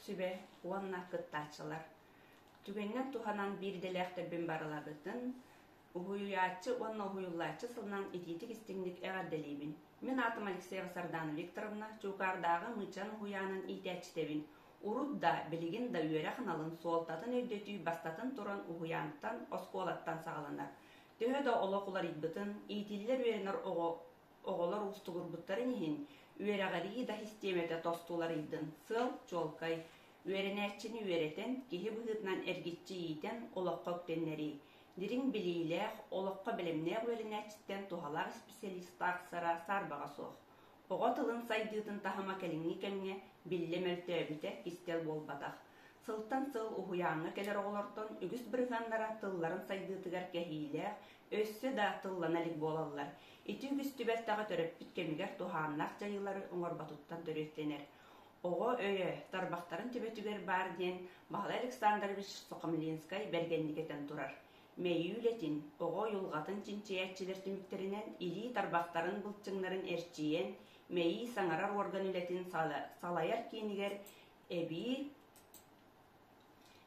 сүбэ уонна кыттааччылар. Түгэнинэн туһанан биир идэлээхтэрбин барыларгытын Уһуйааччы уонна уһуйуллааччы сылынан итиитик-истиҥник эҕэрдэлиибин. Мин аатым Алексеева Сардана Викторовна, Чуукаардааҕы Мыычан уһуйаанын иитээччитэбин. Урут да, билигин да үөрэх аналын, суолтатын өйдөтүү бастатан туран уһуйаантан, оскуолаттан саҕаланар. Төһө да олох уларыйбытын, иитиллэр-үөрэнэр оҕо оҕолор уустугурбуттарын иһин, үөрэҕирии да систиэмэтэ тосту уларыйдын, сыал чуолкай, үөрэнээччини үөрэтэн, киһи быһыытынан эргиччи иитэн, олоххо үктэннэрии. Дириҥ билиилээх, олоххо бэлэмнээх үөрэнээччиттэн туһалаах исписэлиис тахсара саарбаҕа суох. Оҕо тылын сайдыытын таһыма кэлиҥҥи кэмҥэ биллэ мөлтөөбүтэ кистэл буолбатах. Сылтан сыл уһуйааҥҥа кэлэр оҕолортон үгүс бырыһыаннара тылларын сайдыытыгар кэһиилээх, өссө да тыллана илик буолаллар. Ити үгүс түбэлтэҕэ төрөппүт кэмигэр туһааннаах дьайыылары оҥорботуттан төрүөттэнэр. Оҕо өйө тарбахтарын төбөтүгэр баар диэн Баһылай Александрович Сухомлинскай бэргэнник этэн турар. Мэйии үлэтин, оҕо уйулҕатын чинчийээччилэр түмүктэринэн илии тарбахтарын былчыҥнарын эрчийэн, мэйии саҥарар уорган үлэтин салайар киинигэр эбии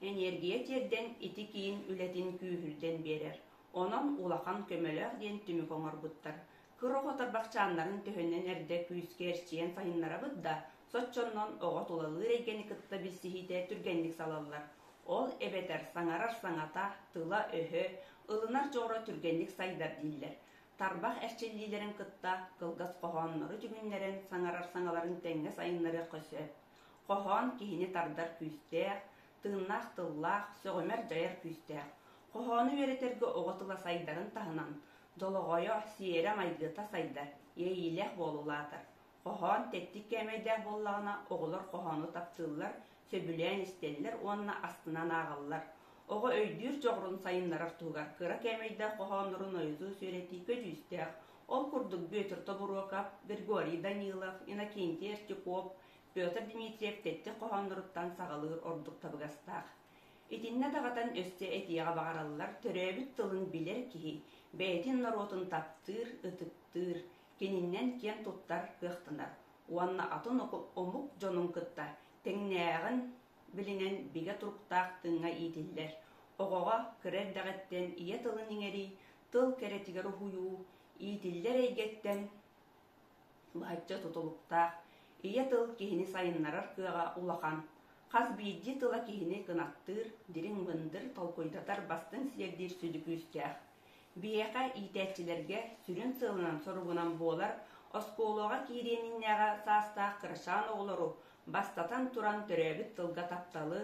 Эниэргийэ тиэрдэн ити киин үлэтин күүһүрдэн биэрэр, онон улахан көмөлөөх диэн түмүк оҥорбуттар. Кыра оҕо тарбахчааннарын төһөнөн эрдэ күүскэ эрчийэн сайыннарабыт да, соччоннон оҕо тулалыыр эйгэни кытта билсиһиитэ түргэнник салаллар. Ол эбэтэр саҥарар саҥата, тыла-өһө, ылынар дьоҕура түргэнник сайдар дииллэр. Тарбах эрчиллиилэрин кытта кылгас хоһооннору түмүннэрэн саҥарар саҥаларын тэҥҥэ сайыннарыахха сөп. Хоһоон киһини тардар күүстээх, тыыннаах тыллаах, сөҕүмэр дьайар күүстээх. Хоһоону үөрэтэргэ оҕо тыла сайдарын таһынан, долоҕойо, сиэрэ-майгыта сайдар, иэйиилээх буола улаатар. Хоһоон тэттик кээмэйдээх буоллаҕына, оҕолор хоһоону таптыыллар, сөбүлээн истэллэр уонна астынан ааҕаллар. Оҕо өйдүүр дьоҕурун сайыннарар туһугар кыра кээмэйдээх хоһооннору нойосуус үөрэтии көдьүүстээх. Ол курдук Бүөтүр Тобуруокап, Григорий Данилов, Иннокентий Эртюков, Петр Дмитриев тэттик хоһоонноруттан саҕалыыр ордук табыгастаах. Итиннэ даҕатан өссө этиэҕэ баҕараллар төрөөбүт тылын билэр киһи бэйэтин норуотун таптыыр, ытыктыыр, кининэн киэн туттар кыахтанар уонна атын омук дьонун кытта тэҥнээҕин билинэн бигэ туруктаах тыыҥҥа иитиллэр. Оҕоҕо кыра эрдэҕиттэн ийэ тылын иҥэрии, тыл кэрэтигэр уһуйуу, иитиллэр эйгэттэн быһаччы тутулуктаах. Ийэ тыл киһини сайыннарар кыаҕа улахан. Хас биирдии тыла киһини кынаттыыр, дириҥ мындыр, толкуйдатар бастыҥ сиэрдиир сүдү күүстээх. Биһиэхэ, иитээччилэргэ, сүрүн сыалынан-соругунан буолар оскуолаҕа киириэн иннинээҕи саастаах кырачаан оҕолору, бастатан туран, төрөөбүт тылга тапталы,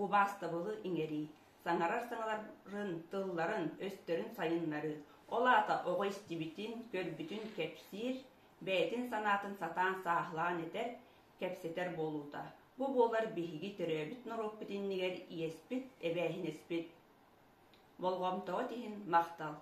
убаастабылы иҥэрии, саҥарар саҥаларын, тылларын, өстөрүн сайыннарыы, ол аата оҕо истибитин, көрбүтүн кэпсиир, бэйэтин санаатын сатаан сааһылаан этэр, кэпсэтэр буолуута. Бу буолар биһиги төрөөбүт норуоппут иннигэр иэспит, эбээһинэспит. Болҕомтоҕут иһин махтал!